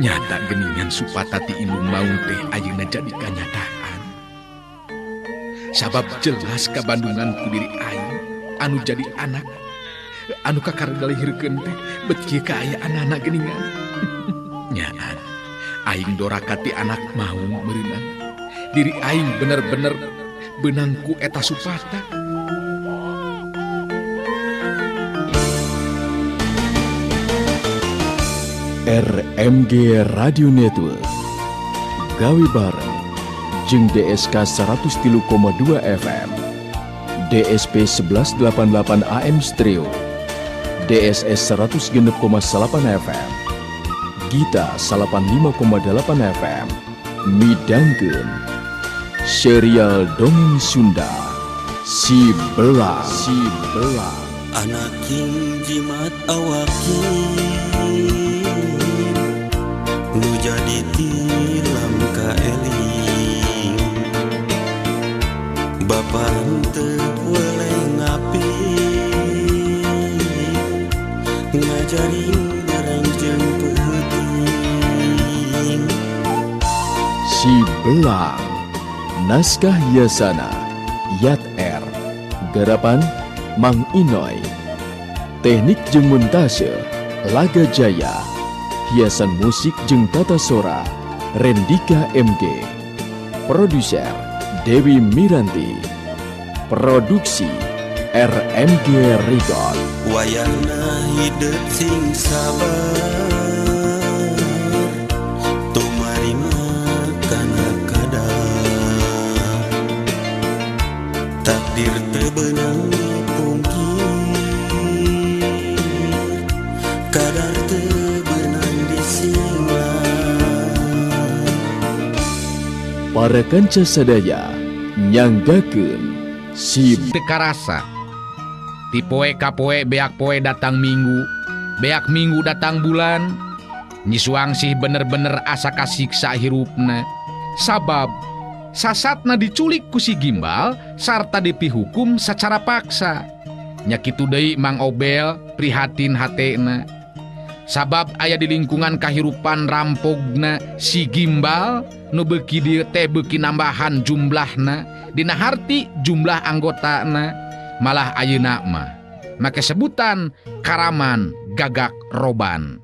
Nyata geningan Supata ti indung maung teh ayeuna jadi kanyataan. Sabab jelas kabandungan ku diri aing anu jadi anak anu kakara dilahirkeun teh bet kieu kaayaanana geuningan. Nyaan aing doraka ti anak maung meureunang. Diri aing bener-bener beunang ku eta Supata. RMG Radio Network gawe bareng jeung DSK 103,2 FM, DSP 1188 AM Stereo, DSS 106,8 FM, Gita 85,8 FM, midangkeun serial dongeng Sunda Si Belang. Si Belang. Anaking jimat awakin nu jadi tilam kaeling, bapa henteu weleh ngapi ngajarin bareng jeung peuting. Si Belang, naskah Yasana Yat R, garapan Mang Inoy, teknik jeung montase Laga Jaya, hiasan musik jeung tata sora Rendika MG, produser Dewi Miranti, produksi RMG Record. Wayahna hidup sing sabar, tumarima kana kadar, takdir teu beunang dipungkir, kadar teu beunang disinglar. Para kanca sadaya nyanggakeun si teu karasa. Ti poe ka poe beak poe datang minggu, beak minggu datang bulan. Nyi Suangsih bener-bener asa kasiksa hirupna. Sabab sasatna diculik ku si Gimbal sarta dipihukum sacara paksa. Nya kitu deui Mang Obel prihatin hatena. Sabab aya di lingkungan kahirupan rampogna si Gimbal nu beuki dieu teh beuki nambahan jumlahna dina harti jumlah anggotana. Malah ayeuna mah make sebutan Karaman Gagak Roban.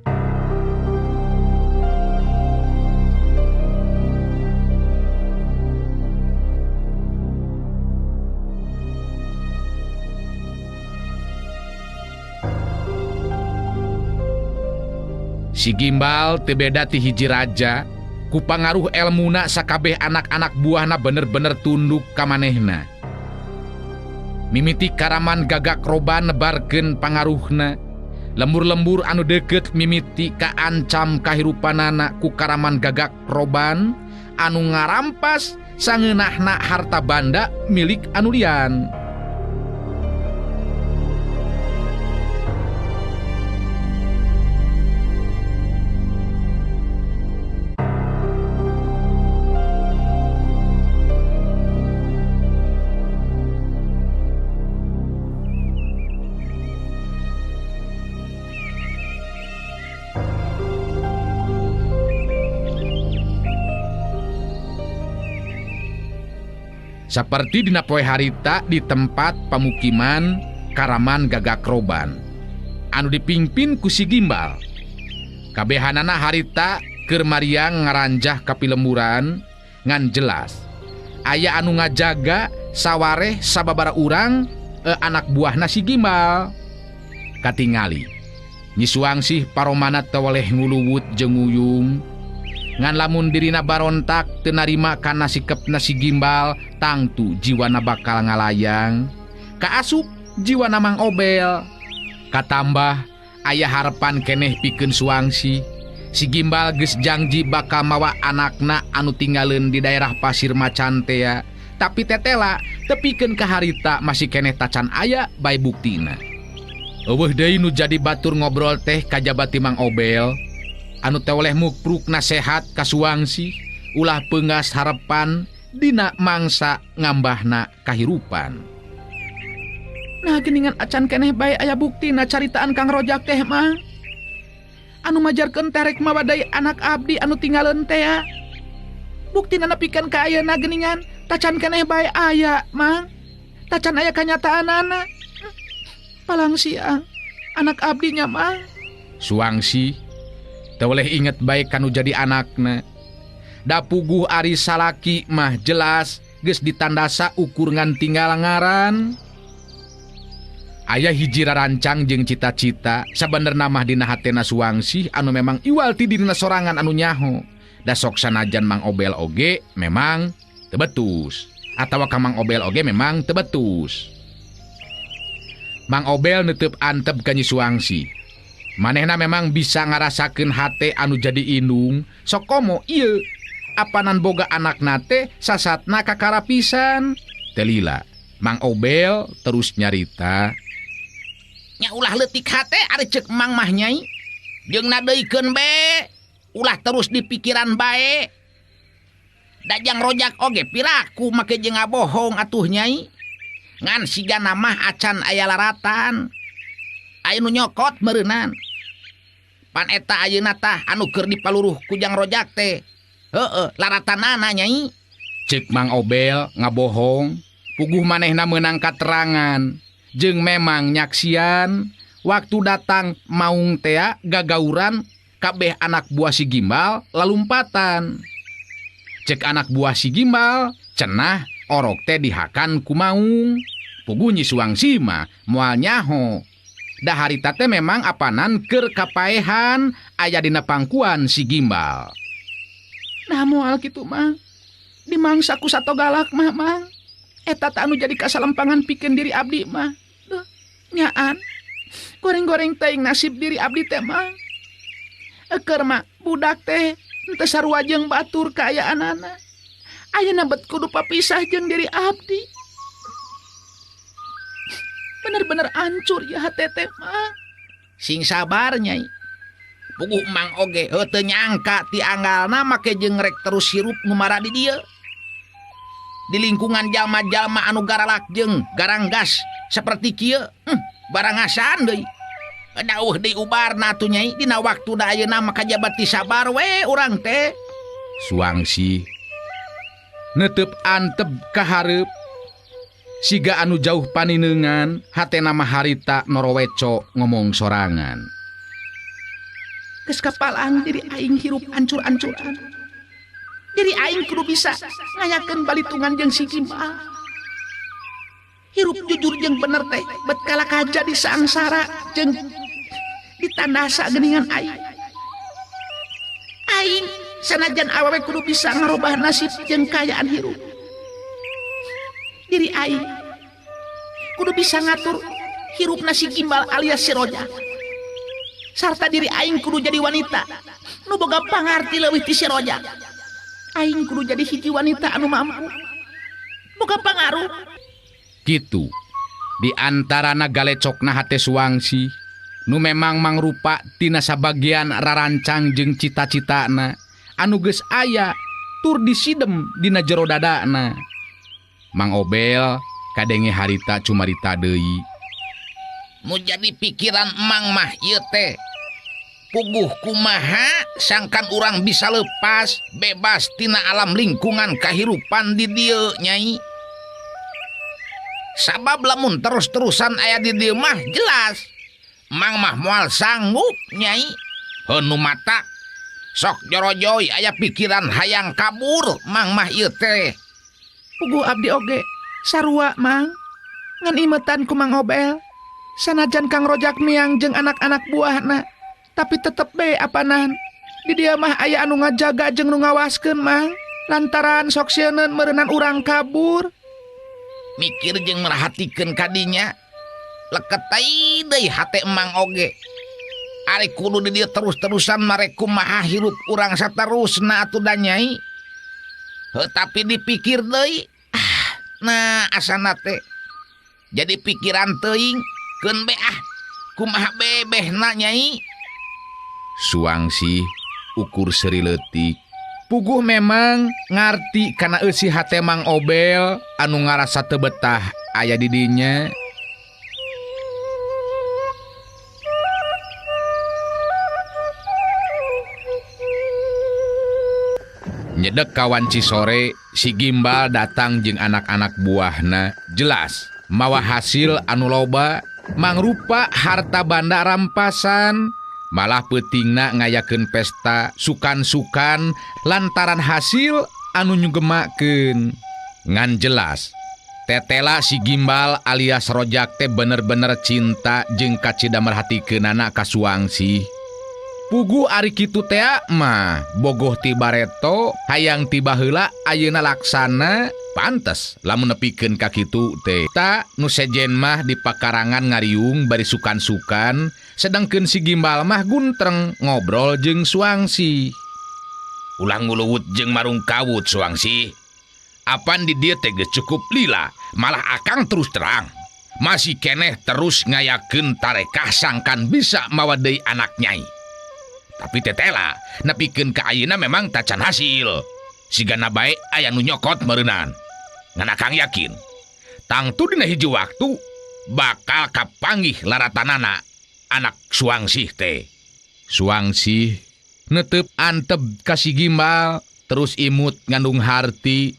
Si Gimbal teu beda ti hiji raja, ku pangaruh elmuna sakabeh anak-anak buahna bener-bener tunduk ka manehna. Mimiti Karaman Gagak Roban nebarkeun pangaruhna, lembur-lembur anu deukeut mimiti kaancam kahirupanana ku Karaman Gagak Roban anu ngarampas sangeunahna harta banda milik anu lian. Saperti dina poe harita di tempat pamukiman Karaman Gagak Roban anu dipimpin ku si Gimbal. Kabehanana harita keur mariang ngaranjah ka pilemburan ngan jelas aya anu ngajaga sawareh sababara urang anak buahna si Gimbal. Katingali Nyi Suangsih paromana teu weleh nguluwut jeung nguyung. Ngan lamun dirina barontak teu narima kana sikepna si Gimbal, tangtu jiwana bakal ngalayang. Kaasup jiwana Mang Obel. Katambah aya harepan keneh pikeun Suangsih. Si Gimbal geus jangji bakal mawa anakna anu tinggaleun di daerah Pasir Macan tea. Tapi tetela tepikeun ka harita masih keneh tacan aya bae buktina. Eueuh deui nu jadi batur ngobrol teh kajaba ti Mang Obel. Anu teh oleh mupruk nasehat ka Suangsih ulah peunggas harepan dina mangsa ngambahna kahirupan. Nah geningan acan keneh bae aya buktina caritaan Kang Rojak teh mah. Anu majarkeun teh rek mawadai anak abdi anu tinggaleun teh ya. Buktina nepikeun ka ayeuna geuningan tacan keneh bae aya, Mang. Tacan aya kanyataanana. Palang siang anak abdinya, Mang. Suangsi teu boleh inget bae kanu jadi anakna. Da puguh ari salaki mah jelas geus ditandasa ukur ngan tinggal ngaran. Aya hiji rarancang jeung cita-cita sabenerna mah dina hatena Suwangsih anu memang iwal ti dirina sorangan anu nyaho. Da sok sanajan Mang Obel oge memang teu betus atawa ka Mang Obel oge memang teu betus. Mang Obel neuteub antep ka Nyi Suwangsih. Manehna memang bisa ngarasakeun hate anu jadi indung sok komo ieu apanan boga anakna teh sasatna kakara pisan. Teu lila Mang Obel terus nyarita. Nya ulah leutik hate ari ceuk Mang mah nyai. Jeung nadeuikeun be, ulah terus dipikiran bae. Dajang rojak oge piraku make jeung ngabohong atuh nyai. Ngan sigana mah acan aya laratan. Aya nu nyokot meureunan. Pan eta ayeuna tah anu keur dipaluruh ku Jang Rojak teh. Heueuh, laratanana nyai. Ceuk Mang Obel ngabohong, puguh manehna meunang katerangan. Jeung memang nyaksian waktu datang maung tea gagauran kabeh anak buah si Gimbal lalumpatan. Cek anak buah si Gimbal cenah orok teh dihakan ku maung. Puguh Nyi Suwangsih mah moal nyaho. Da harita teh memang apanan keur kapaehan aya dina pangkuan si Gimbal. Nah moal kitu mah dimangsa ku sato galak mah, Mang. Eta teh anu jadi kasalempangan pikeun diri abdi mah. Duh, nyaan. Goreng-goreng teuing nasib diri abdi teh mah. Eukeur mah budak teh henteu sarua jeung batur kaayaanana. Ayeuna bet kudu papisah jeung diri abdi. Bener-bener hancur ya hate teh mah. Sing sabar nyai. Puguh Mang oge heuh teu nyangka ti anggalna make jeung rek terus hirup ngumara di dieu. Di lingkungan jalma-jalma anu garalak jeung garanggas seperti kieu, barangasan deui. Dauh deui ubarna atuh nyai dina waktu da ayeuna mah kajabat ti sabar we urang teh. Suwangsih neuteub antep ka hareup siga anu jauh panineungan hatena mah harita noroweco ngomong sorangan. Geus kapalang diri aing hirup ancur-ancuran. Diri aing kudu bisa ngayakeun balitungan jeung si Gimbal. Hirup jujur jeung bener teh bet kala kaja di sangsara jeung ditandasa geuningan aing. Aing sanajan awewe kudu bisa ngarobah nasib jeung kaayaan hirup. Diri aing kudu bisa ngatur hirup si Gimbal alias si Rojak. Sarta diri aing kudu jadi wanita nu boga pangarti leuwih ti si Rojak. Aing kudu jadi hiji wanita anu mampu boga pangaruh. Kitu di antarana galecokna hate Suwangsih nu memang mangrupa tina sabagian rarancang jeung cita-citana anu geus aya tur disidem dina jero dadana. Mang Obel kadenge harita cumarita deui. Nu jadi pikiran Mang mah ieu teh puguh kumaha sangkan urang bisa lepas bebas tina alam lingkungan kahirupan di dieu nyai. Sabab lamun terus-terusan aya di dieu mah jelas Mang mah moal sanggup nyai. Heuh nu mata sok jorojoy aya pikiran hayang kabur Mang mah ieu teh. Puguh abdi oge sarua Mang ngan imetan ku Mang Obel. Sanajan Kang Rojak miang jeung anak-anak buahna tapi tetep be apanan di dia mah aya anu ngajaga jeung nu ngawaskeun Mang lantaran sok sieun meureunnan urang kabur. Mikir jeung merhatikeun kadinya leket deui hate Mang oge. Ari kudu di dieu terus-terusan marek kumaha hirup urang saterusna atuh da nyai. Heuh tapi dipikir deui nah asana teh jadi pikiran teuing keun be ah kumaha bebehna nyai. Suwangsih ukur seuri leutik. Puguh memang ngarti kana eusi hate Mang Obel anu ngarasa teu betah aya di dinya. Nyedek kawanci sore si Gimbal datang jeung anak-anak buahna jelas mawa hasil anu loba mangrupa harta banda rampasan malah peutingna ngayakeun pesta sukan-sukan lantaran hasil anu nyugemakeun. Ngan jelas tetela si Gimbal alias Rojak teh bener-bener cinta jeung kacida merhatikeunana ka Suangsih. Puguh ari kitu tea mah bogoh ti bareto hayang ti baheula ayeuna laksana pantes lamun nepikeun ka kitu teh. Ta nu sejen mah di pakarangan ngariung bari sukan-sukan sedangkeun si Gimbal mah guntreng ngobrol jeung Suangsih. Ulah nguluwut jeung marung kawut Suangsih. Apan di dieu teh geus cukup lila, malah akang terus terang. Masih keneh terus ngayakeun tarekah sangkan bisa mawa deui anak nyai. Tapi tetela, nepikeun ka ayeuna memang tacan hasil. Sigana bae aya nu nyokot meureunan. Ngan akang yakin, tangtu dina hiji waktu bakal kapanggih laratanana anak Suangsih teh. Suangsih netep antep ka si Gimbal, terus imut ngandung harti.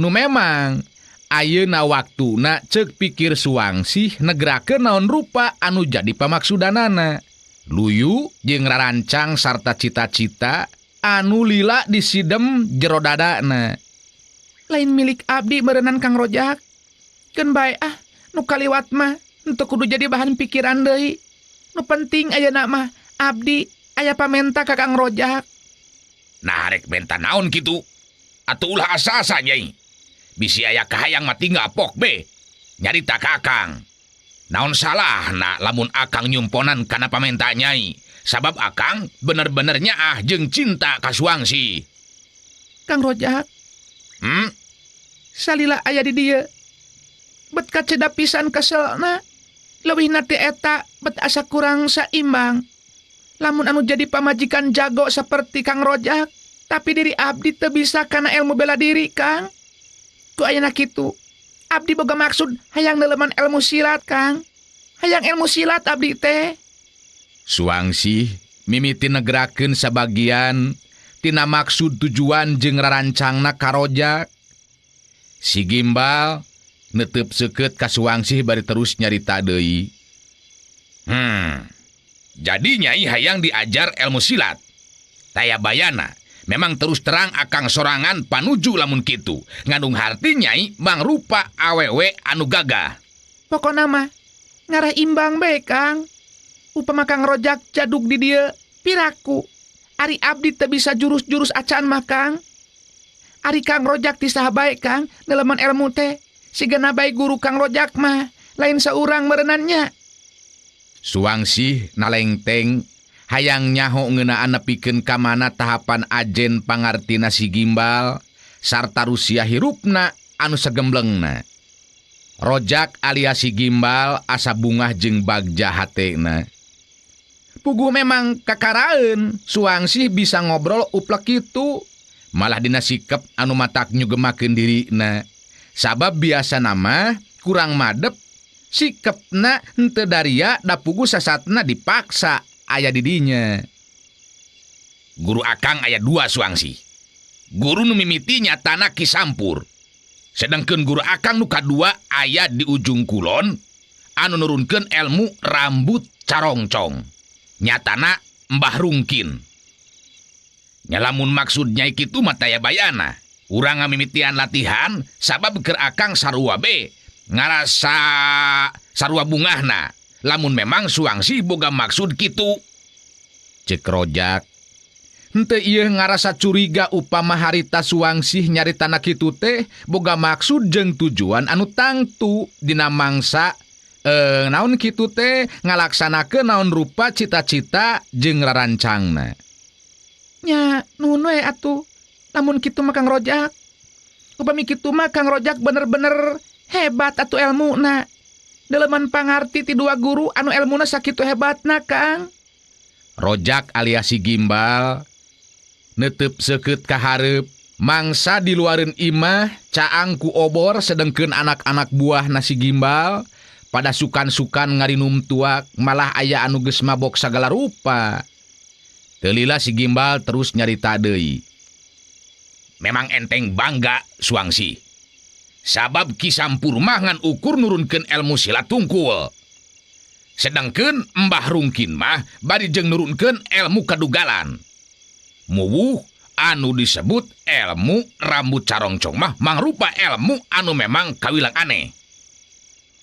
Nu memang ayeuna waktuna ceuk pikir Suangsih negrakeun naon rupa anu jadi pamaksudanana. Luyu jeung rarancang sarta cita-cita anu lila disidem jero dadana. Lain milik abdi meureunan Kang Rojak. Keun bae ah nu kaliwat mah henteu kudu jadi bahan pikiran deui. Nu penting ayeuna mah abdi aya pamenta ka Kang Rojak. Nah rek menta naon kitu? Atuh ulah asa-asa nyai. Bisi aya kahayang mah tinggal pok be. Nyarita ka akang. Naon salahna lamun akang nyumponan kana pamenta nyai. Sabab akang bener-bener nyaah jeung cinta ka Suangsih. Kang Rojak. Hmm? Salila aya di dieu. Bet kaceda pisan keselna. Leuwihna ti eta bet asa kurang saimbang. Lamun anu jadi pamajikan jago seperti Kang Rojak, tapi diri abdi teu bisa kana ilmu bela diri, Kang. Ku ayeuna kitu. Abdi boga maksud hayang neuleman ilmu silat, Kang. Hayang ilmu silat abdi teh. Suangsih mimiti negrakeun sabagian tina maksud tujuan jeung rarancangna ka Rojak. Si Gimbal netep seukeut ka Suangsih bari terus nyarita deui. Jadi nyai hayang diajar ilmu silat. Taya bayana. Memang terus terang akang sorangan panuju lamun kitu. Ngandung harti nyai mangrupa awewe anu gagah. Pokona mah ngarah imbang bae, Kang. Upama Kang Rojak jadug di dieu piraku. Ari abdi teu bisa jurus-jurus acan mah, Kang. Ari Kang Rojak ti saha bae, Kang, neuleman ilmu teh. Sigana bae guru Kang Rojak mah lain saurang merenannya. Suangsih nalengteng hayang nyaho ngeunaan nepikeun ka mana tahapan ajen pangartina si Gimbal sarta rusia hirupna anu sagemblengna. Rojak alias si Gimbal asa bungah jeung bagja hatena. Puguh memang kakaraeun Suangsih bisa ngobrol uplek kitu, malah dina sikep anu matak nyugemakeun dirina. Sabab biasa nama kurang madep sikepna henteu daria da puguh sasatna dipaksa aya di dinya. Guru akang aya dua Suangsih. Guru nu mimiti nyatana Ki Sampur. Sedangkeun guru akang nu kadua aya di ujung kulon anu nurunkeun ilmu rambut carongcong. Nyatana Mbah Rungkin. Nya lamun maksud nyai kitu mah taya bayana. Urang ngamimitian latihan sabab keur akang sarua be ngarasa sarua bungahna. Lamun memang Suangsih boga maksud kitu. Cek Rojak. Henteu ieu ngarasa curiga upama harita Suangsih nyaritana kitu teh boga maksud jeung tujuan anu tangtu dina mangsa naon kitu teh ngalaksanakeun naon rupa cita-cita jeung rarancangna. Nya nuhun we atuh lamun kitu mah Kang Rojak. Upami kitu mah Kang Rojak bener-bener hebat atuh elmuna. Daleman pangarti ti dua guru anu elmuna sakitu hebatna, Kang. Rojak alias si Gimbal netep seukeut ka hareup mangsa di luareun imah caang ku obor sedengkeun anak-anak buah nasi Gimbal pada sukan-sukan ngarinum tuak malah aya anu geus mabok sagala rupa. Teu lila si Gimbal terus nyarita deui. Memang enteng bangga Suangsi. Sabab Ki Sampur mah ngan ukur nurunkeun ilmu silat tungkul. Sedangkeun Mbah Rungkin mah bari jeung nurunkeun ilmu kadugalan. Muwuh anu disebut ilmu rambut carongcong mah mangrupa ilmu anu memang kawilang aneh.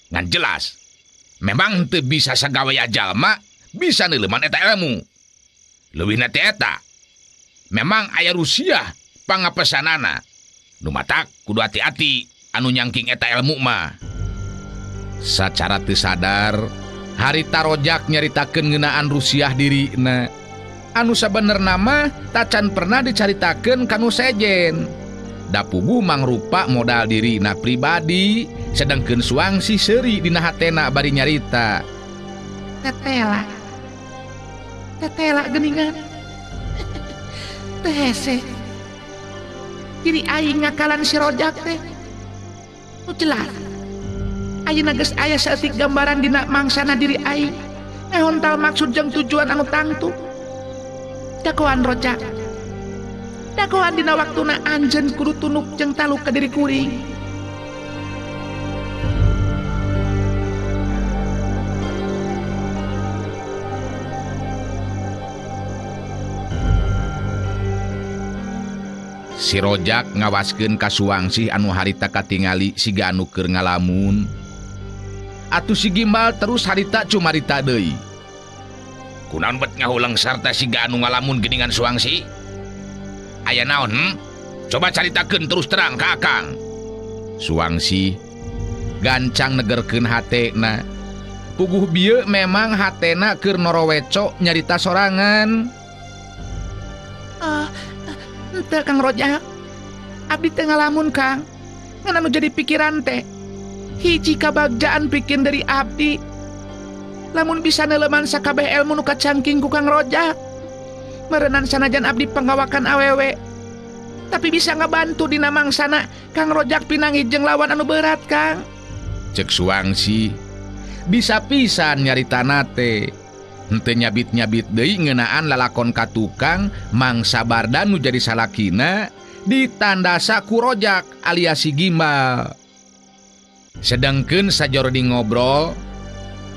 Ngan jelas, memang teu bisa sagawaya jalma bisa neuleuman eta ilmu. Leuwihna teh eta. Memang aya Rusia pangapesanana. Nu matak kudu hati-hati anu nyangking eta ilmu mah. Sacara teu sadar, harita Rojak nyaritakeun ngeunaan Rusiah dirina. Anu sabenerna mah tacan pernah dicaritakeun kanu sejen. Da puguh mangrupa modal dirina pribadi, sedangkeun Suangsi seuri dina hatena bari nyarita. Tetela. Tetela geuningan. Teu hese. Diri aing ngakalan si Rojak teh. Nu jelas. Ayeuna geus aya saeutik gambaran dina mangsana diri aing. Ngahontal maksud jeung tujuan anu tangtu. Dagoan Rojak. Dagoan dina waktuna anjeun kudu tunuk jeung taluk ka diri kuring. Si Rojak ngawaskeun ka Suangsih anu harita katingali siga anu keur ngalamun. Atuh si Gimbal terus harita cumarita deui. Kunaon bet ngahuleng sarta siga anu ngalamun geuningan Suangsi? Aya naon? Coba caritakeun terus terang ka Akang. Suangsi gancang negerkeun hatena. Puguh bieu memang hatena keur noroweco nyarita sorangan. Henteu Kang Rojak. Abdi teu ngalamun Kang. Ngan anu jadi pikiran teh. Hiji kabagjaan pikeun dari abdi. Lamun bisa neuleman sakabeh ilmu nu kacangking ku Kang Rojak. Meureunan sanajan abdi panggawakan awewe. Tapi bisa ngabantu dina mangsana Kang Rojak pinanggih jeung lawan anu berat Kang. Cek Suangsi bisa pisan nyaritana teh. Henteu nyabit-nyabit deui ngeunaan lalakon ka tukang mangsa Bardan nu jadi salakina ditandasa ku Rojak alias si Gimbal. Sedangkeun sajorodi ngobrol,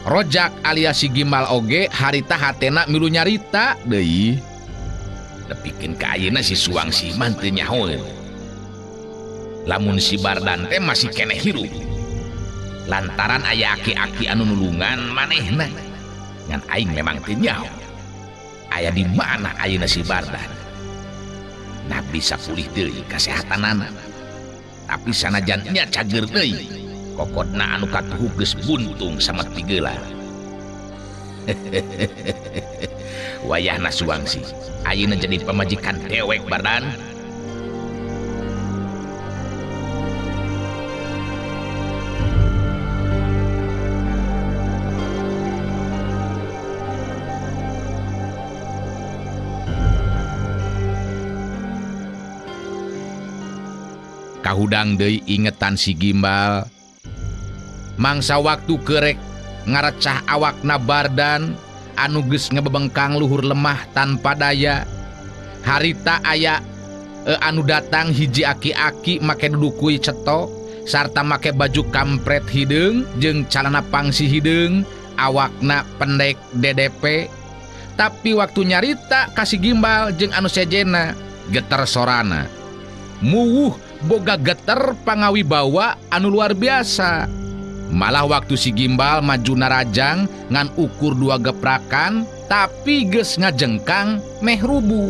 Rojak alias si Gimbal oge harita hatena milu nyarita deui. Nepikeun ka ayeuna si Suangsi mah teu nyahoeun. Lamun si Bardan teh masih keneh hirup. Lantaran aya aki-aki anu nulungan manehna. Ngan aing memang teu nyaho. Aya di mana ayeuna si Bardan? Nah bisa pulih deui kasehatanana. Tapi sanajan nya cager deui. Kokodna anu katuhu geus buntung sama tigeula. Wayahna Suangsi ayeuna jadi pamajikan dewek Bardan. Kahudang deui ingetan si Gimbal. Mangsa waktu kerek ngarecah awakna Bardan anu geus ngebebengkang luhur lemah tanpa daya. Harita aya anu datang hiji aki-aki make dudukui cetok sarta make baju kampret hideung jeung calana pangsi hideung, awakna pendek DDP. Tapi waktu nyarita ka si Gimbal jeung anu sejena geter sorana. Muwuh boga geter pangawibawa anu luar biasa. Malah waktu si Gimbal maju narajang ngan ukur 2 geprakan tapi geus ngajengkang meh rubuh.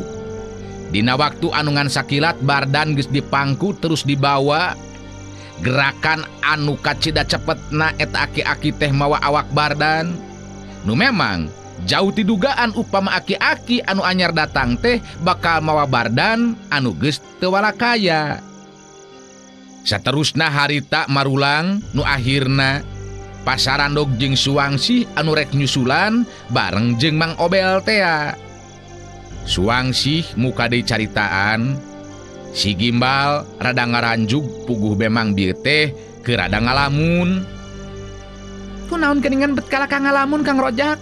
Dina waktu anu ngan sakilat Bardan geus dipangku terus dibawa. Gerakan anu kacida cepetna eta aki-aki teh mawa awak Bardan. Nu memang jauh ti dugaan upama aki-aki anu anyar datang teh bakal mawa Bardan anu geus teu walakaya. Saterusna harita marulang nu akhirna pasarandog jeung Suangsi anu rek nyusulan bareng jeung Mang Obel tea. Suangsih muka deui caritaan, si Gimbal rada ngaranjug puguh memang bieu teh keur rada ngalamun. Kunaon geuningan bet kalah ka ngalamun Kang Rojak?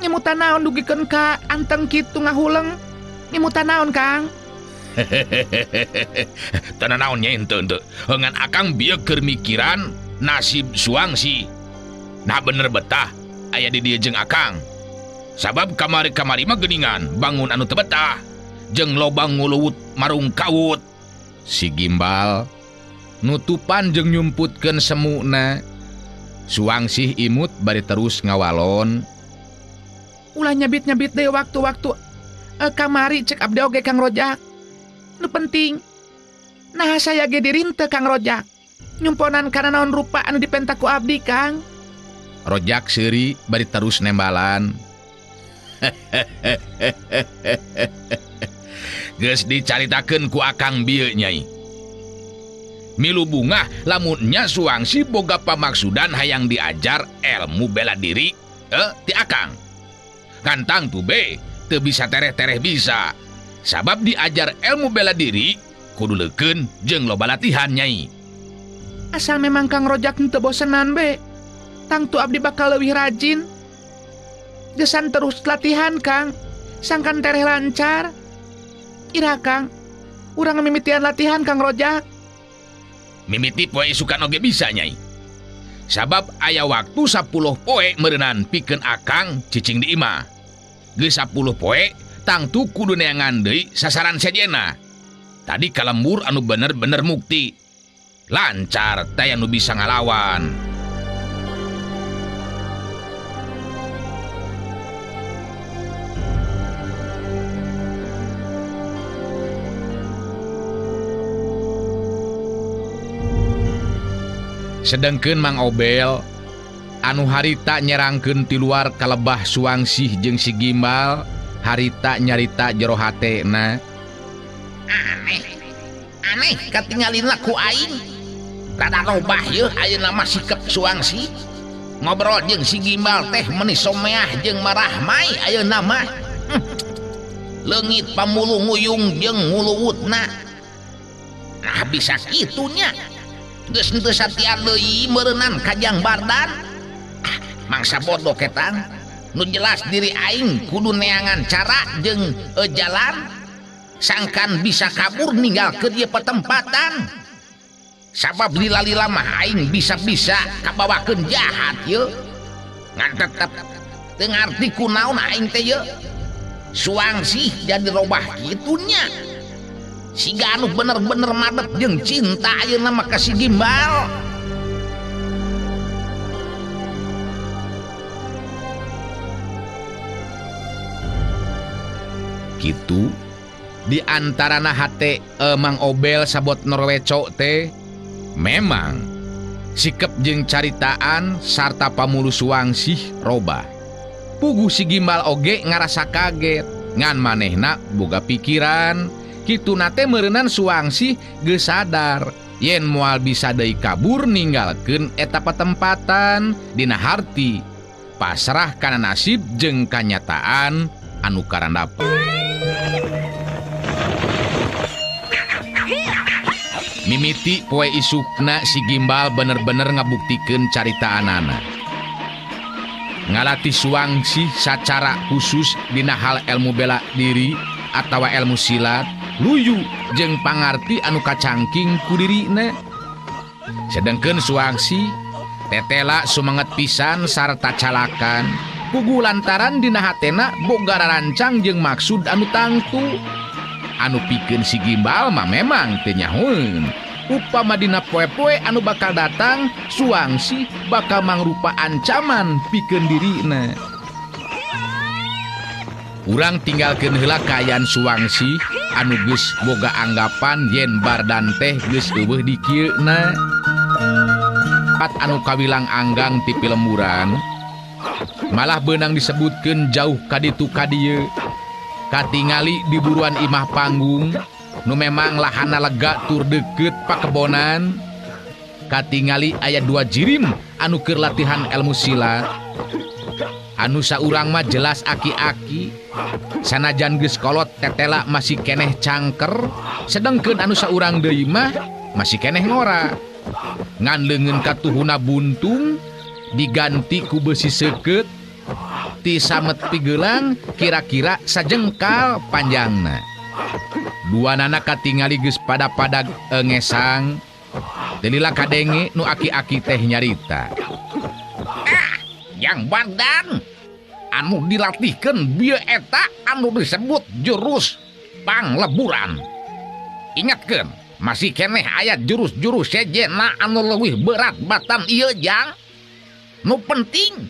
Nyemutan naon dugikeun ka anteng kitu ngahuleng? Nyemutan naon Kang? Teu nanaon nya henteu henteu. Ngan akang bieu keur mikiran nasib Suangsi. Nah bener betah aya di dieu jeung akang. Sabab kamari-kamari mah geuningan bangun anu teu betah jeung loba nguluwut marung kawut. Si Gimbal nutupan jeung nyumputkeun semuna. Suangsih imut bari terus ngawalon. Ulah nyabit-nyabit deui waktu-waktu kamari cek abdi oge Kang Rojak. Nu penting nah saya ge dirinte Kang Rojak. Nyumponan kana naon rupa anu dipenta ku abdi Kang. Rojak seuri bari terus nembalan. Geus dicaritakeun ku akang bieu nyai. Milu bungah lamun nya Suangsi boga pamaksudan hayang diajar ilmu bela diri ti akang. Kantang tu be teu bisa tereh-tereh bisa. Sabab diajar ilmu bela diri kudu leukeun jeung loba latihan nyai. Asal memang Kang Rojak henteu bosenan be. Tangtu abdi bakal leuwih rajin. Gesan terus latihan Kang, sangkan tereh lancar. Ira Kang, urang mimitian latihan Kang Rojak. Mimiti poe isukan oge bisa nyai. Sabab aya waktu 10 poe meureunan pikeun akang cicing di imah. Geus 10 poe tangtu kudu neangan deui sasaran sejenna. Tadi kalembur anu bener-bener mukti. Lancar teh anu bisa ngalawan. Sedengkeun Mang Obel anu harita nyerangkeun ti luar kalebah Suangsih jeung si Gimbal harita nyarita jero hatena. Aneh, aneh katingalina ku aing. Rada robah yeuh ayeuna mah sikep Suangsi. Ngobrol jeung si Gimbal teh meuni someah jeung marahmai ayeuna mah. Leungit pamulu nguyung jeung nguluwutna. Nah bisa kitu nya. Geus henteu satian deui meureunnan kajang bardan. Mangsa bodoh ketang. Nu jelas diri aing kudu neangan cara jeung jalan sangkan bisa kabur ninggalkeun ieu patempatan. Sabab lila-lila mah aing bisa-bisa kabawakeun jahat yeuh. Ngan tetep teu ngarti kunaon aing teh yeuh. Suangsih jadi robah kitu nya. Siga anu bener-bener madep jeung cinta ayeuna mah ka si Gimbal. Kitu di antarana hate Mang Obel sabot Norweco teh memang sikep jeung caritaan sarta pamulu Suangsih robah. Puguh si Gimbal oge ngarasa kaget ngan manehna boga pikiran. Kitu nate meureunan Suangsih geus sadar yen moal bisa deui kabur ninggalkeun eta patempatan dina harti pasrah kana nasib jeung kanyataan anu karandap. Mimiti poe isukna si Gimbal bener-bener ngabuktikeun caritaanana. Ngalatih Suangsih sacara khusus dina hal ilmu bela diri atawa ilmu silat luyu jeung pangarti anu kacangking ku dirina. Sedengkeun Suangsi tetela sumanget pisan sarta calakan puguh lantaran dina hatena boga rarancang jeung maksud anu tangtu. Anu pikeun si Gimbal mah memang teu nyahoeun. Upama dina poe-poe anu bakal datang Suangsi bakal mangrupa ancaman pikeun dirina. Urang tinggalkeun heula kaayaan Suangsi anu geus boga anggapan yen Bardan teh geus eueuh di kieuna. Pat anu kawilang anggang ti pilemburan malah beunang disebutkeun jauh ka ditu ka dieu. Katingali di buruan imah panggung nu memang lahana lega tur deukeut pakebonan. Katingali aya dua jirim anu keur latihan ilmu silat. Anu saurang mah jelas aki-aki sanajan geus kolot tetela masih keneh cangker, sedengkeun anu saurang deui mah masih keneh ngora. Ngan leungeun katuhuna buntung diganti ku besi seukeut ti samet pigelang kira-kira sajengkal panjangna. Dua nana katingali geus pada-pada ngesang. Delila kadenge nu aki-aki teh nyarita. Ah, Jang Bardan anu dilatihkeun bieu eta anu disebut jurus pangleburan. Ingatkeun, masih keneh aya jurus-jurus sejenna anu leuwih berat batan ieu Jang. Nu penting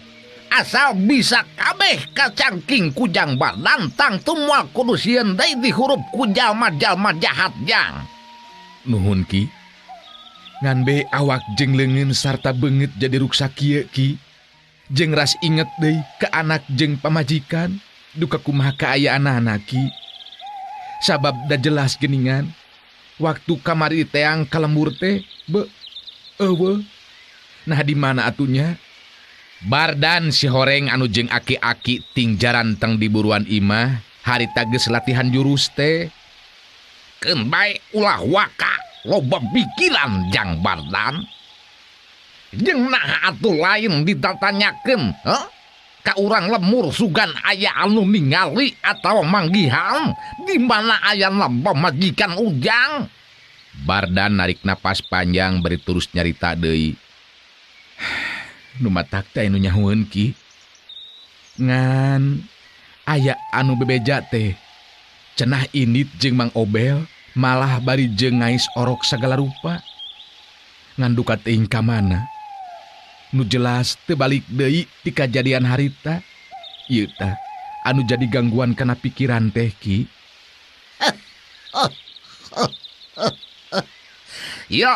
asal bisa kabeh kacangking ku Jang Bardan tangtu moal kudu sieun deui dihurup ku jalma-jalma jahat Jang. Nuhun Ki. Ngan be awak jeung leungeun sarta beungeut jadi ruksak kieu Ki. Jeung ras inget deui ka anak jeung pamajikan duka kumaha kaayaanana Ki. Sabab da jelas geuningan waktu kamari teang ka lembur teh be eueuh. Nah di mana atunya? Bardan si horeng anu jeung aki-aki tingjaran teng di buruan imah harita geus latihan jurus teh. Keun bae ulah waka loba pikiran Jang Bardan. Jeung naha atuh lain ditatanyakeun, heuh? Ka urang lemur sugan aya anu ningali atawa manggihan di mana ayana pamajikan Ujang. Bardan narik napas panjang bari terus nyarita deui. Nu matak teh anu nyahueun Ki. Ngan aya anu bebeja teh cenah indit jeung Mang Obel malah bari jeung ngais orok sagala rupa. Ngan duka teuing ka mana? Nu jelas teu balik deui ti kajadian harita. Ieu tah anu jadi gangguan kana pikiran teh Ki. Yo,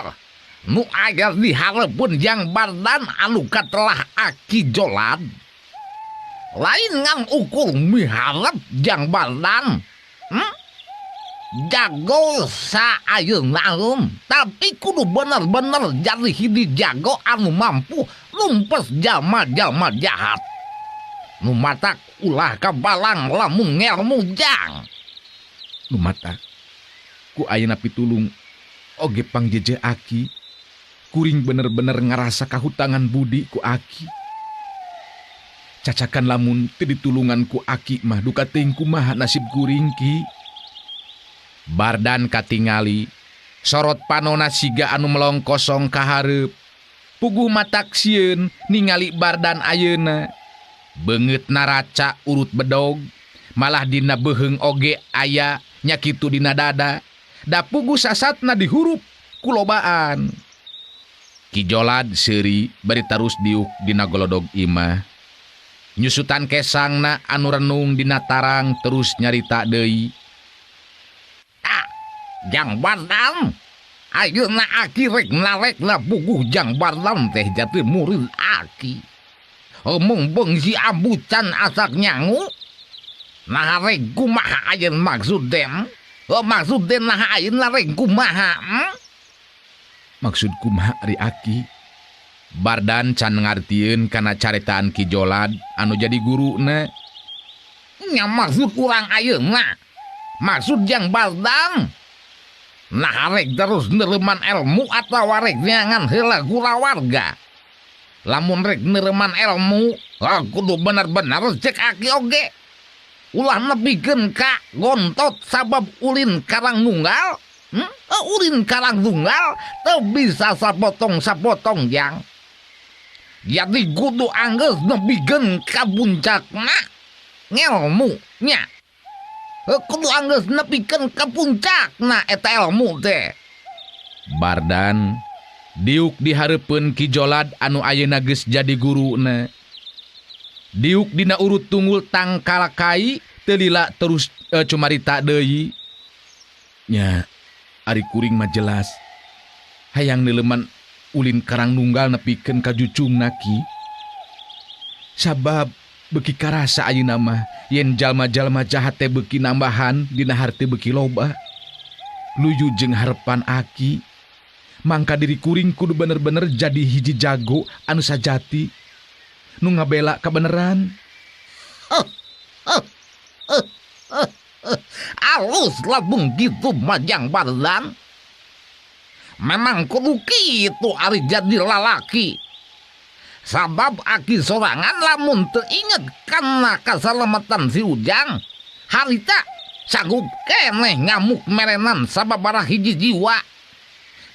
nu aya dihareupeun Jang Bardan anu katelah Aki Jolad. Lain ngan ukur miharep Jang Bardan. Jago saayeunaeun, tapi kudu bener-bener jadi hiji jago anu mampu numpes jalma-jalma jahat. Nu matak ulah kabalang lamun ngelmu Jang. Nu matak ku ayeuna pitulung oge pangjeje Aki. Kuring bener-bener ngarasa kahutangan budi ku Aki. Cacakan lamun teu ditulungan ku Aki mah duka teuing kumaha nasib kuring Ki. Bardan katingali sorot panona siga anu melong kosong ka hareup. Puguh matak sieun ningali Bardan ayeuna. Beungeut naraca urut bedog, malah dina beuheung oge aya nya kitu dina dada. Da puguh sasatna dihurup ku lobaan. Ki Jolad seuri bari tarus diuk dina golodog imah. Nyusutan kesangna anu renung dina tarang terus nyarita deui. Ah, Jang Bardan, ayeuna Aki rek narekna puguh Jang Bardan teh jati murid Aki. Omong beung si Ambu can asak nyangu. Nah rek kumaha ayeuna maksud den? Oh, maksud den naha ayeuna rek kumaha? Maksud kumaha ari Aki? Bardan can ngartieun kana caritaan Ki Jolad anu jadi guruna. Nya maksud urang ayeuna. Maksud Jang Bardan. Nah rek terus neureman ilmu atawa rek neangan heula kulawarga. Lamun rek neureman ilmu, kudu bener-bener cek Aki oge. Ulah nepikeun ka gontot sabab ulin karang nunggal. Ulin karang tunggal teu bisa sapotong-sapotong Jang. Jadi kudu anggeus nepikeun ka puncakna ngelmu nya. Kudu anggeus nepikeun ka puncakna eta ilmu teh. Bardan diuk dihareupeun Ki Jolad anu ayeuna geus jadi guruna. Diuk dina urut tunggul tangkal kai teu lila terus cumarita deui. Nya ari kuring mah jelas hayang neuleman ulin karang nunggal nepikeun ka jucungna Ki. Sabab beuki karasa ayeuna mah yen jalma-jalma jahat teh beuki nambahan dina harti beuki loba. Luyu jeung harepan Aki, mangka diri kuring kudu bener-bener jadi hiji jago anu sajati nu ngabela kabeneran. Alus labung gitu Majang Bardan. Memang kudu kitu ari jadi lalaki. Sabab Aki sorangan lamun teu inget kana kasalamatan si Ujang harita Sanggup keneh ngamuk merenan sababaraha hiji jiwa.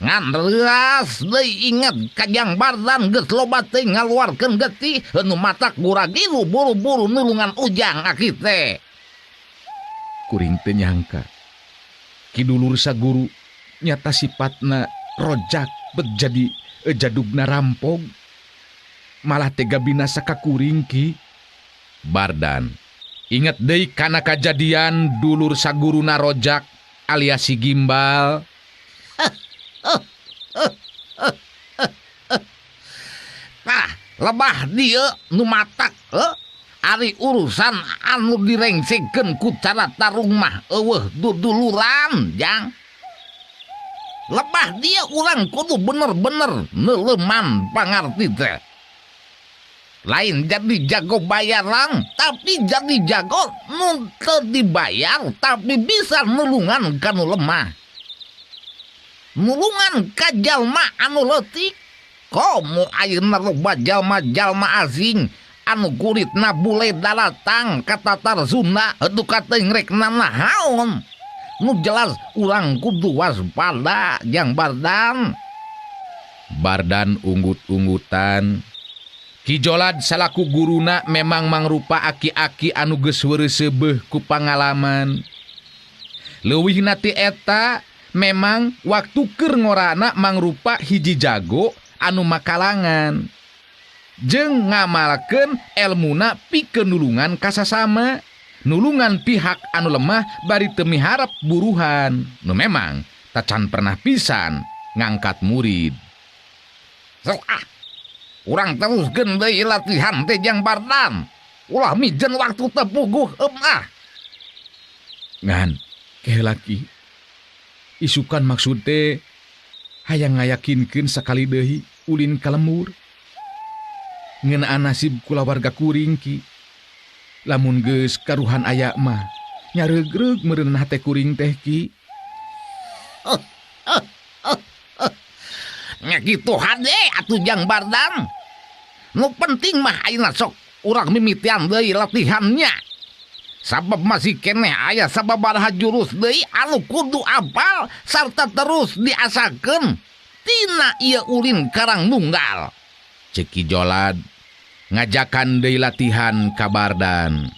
Ngan reuas deui inget ka Jang Bardan geus loba teuing ngaluarkeun getih nu matak guragilu buru-buru nulungan Ujang aki teh. Kuring teu nyangka Ki dulur saguru nyata sipatna rojak bet jadi jadugna rampog. Malah tega binasa ka kuring Ki. Bardan inget deui kana kajadian dulur saguruna rojak alias si Gimbal. Tah lebah dieu nu matak ari urusan anu direngsekeun ku cara tarung mah eueuh duduluran Jang. Lebah dia urang kudu bener-bener neuleman pangarti teh. Lain jadi jago bayaran, tapi jadi jago nu teu dibayar tapi bisa nulungan kanu lemah. Nulungan ka jalma anu leutik. Komo ayeuna loba jalma-jalma asing anu kuritna bule daratang ka Tatar Sunda atuh kateuing rek nanaon. Nu jelas urang kudu waspada Jang Bardan. Bardan unggut-unggutan. Ki Jolad salaku guruna memang mangrupa aki-aki anu geus weureuseubeuh ku pangalaman. Leuwihna ti eta memang waktu keur ngorana mangrupa hiji jago anu makalangan. Jeung ngamalkeun elmuna pikeun nulungan ka sasama, nulungan pihak anu lemah bari teu miharep buruhan. Nu memang tacan pernah pisan ngangkat murid. Sok ah, urang teruskeun deui latihan teh Jang Bardan. Ulah mijen waktu teu puguh ah. Ngan keheula Ki, isukan maksud teh hayang ngayakinkeun sakali deui ulin ka lembur. Ngeunaan nasib kulawarga kuring Ki. Lamun geus karuhan aya mah nyareugreug meureun hate kuring teh Ki. Nya kitu hade atuh Jang Bardan. Nu penting mah ayeuna sok urang mimitian deui latihannya. Sabab masih keneh aya sababaraha jurus deui anu kudu apal sarta terus diasakeun tina ieu ulin Karang Nunggal. Ceuk Ki Jolad ngajakan deui latihan ka Bardan.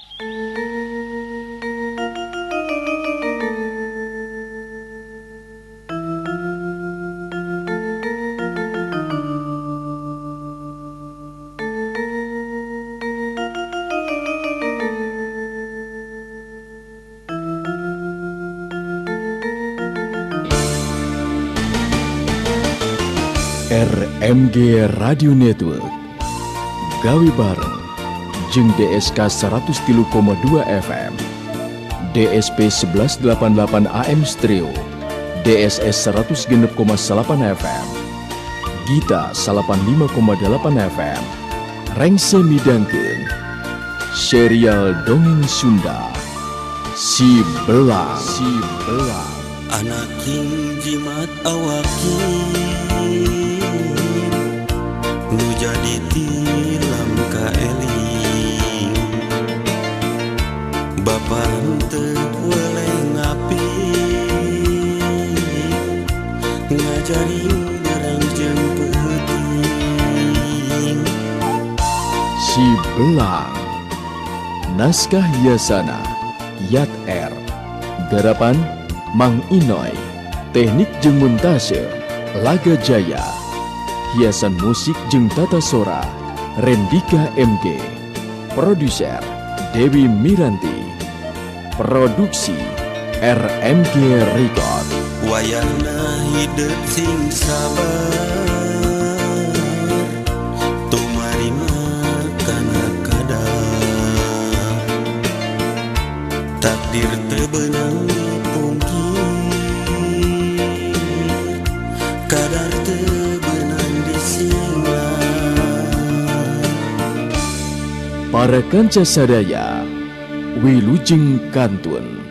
RMG Radio Network gawe bareng jeung DSK 103,2 FM, DSP 1188 AM Stereo, DSS 106,8 FM, Gita 85,8 FM, Rengse midangkeun serial dongeng Sunda Si Belang. Si Belang. Anaking jimat awakin nu jadi tilam kaeling, bapa henteu weleh ngapi ngajarin barang jeung peuting. Si Belang. Naskah Yasana Yat R. Garapan Mang Inoy. Teknik jeung montase Laga Jaya. Hiasan musik jeung tata sora Rendika MG. Produser Dewi Miranti. Produksi RMG Record. Wayahna hidup sing sabar, tumarima kana kadar. Takdir teu beunang dipungkir, kadar teu beunang disinglar. Para kanca sadaya, wilujeng kantun.